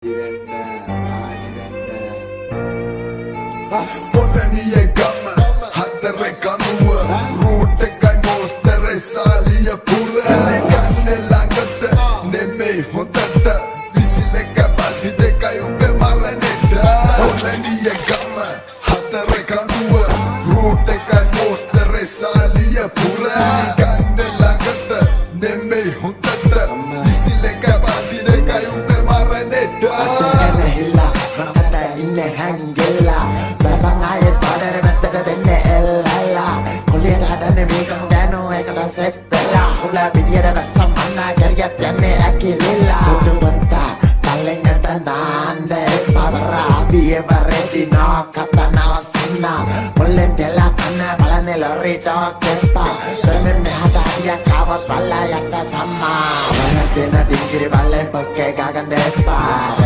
වෙන්න ආදි වෙන්න. පොටනිය ගම හතරේ කනුව, රූට් එකයි මෝස්තරේ සාලිය පුර. ගන්න ළඟට නෙමෙයි හොඳට, විසිල් එක බඩි දෙකයි උඹේ මරණෙට. පොටනිය ගම හතරේ කනුව, රූට් එකයි මෝස්තරේ සාලිය පුර. ගන්න ළඟට නෙමෙයි හොඳට, විසිල් එක බඩි දෙකයි උඹේ මරණෙට. ගැනහිල්ලා මට ඉන්නේ හැංගෙල්ලා බබන්, ආයෙත් පාඩර මැද්දට දෙන්නේ එල්ලලා. කොළියට හදන්නේ මේකම ගෑනෝ එකට සෙට් වෙලා. හුලා පිටියට බැස්සම් මන්නා කැරියත් යන්නේ ඇකිලිලා. සුදු වත්තා පල්ලෙන් ඇත දාන්න එපා බරා. අපි එව රෙඩි නෝ කතනෝ සින්නා. මුල්ලෙන් තියලා කන්න බලන්නේ ලොරි ටෝක් එපා. දෙන්නේ මෙහාට හරියක් ආවොත් බල්ලා යට තමා. මම දෙන ඩිංගිරි බල්ලෙන් පොක්කේ ගාගන්න එපා.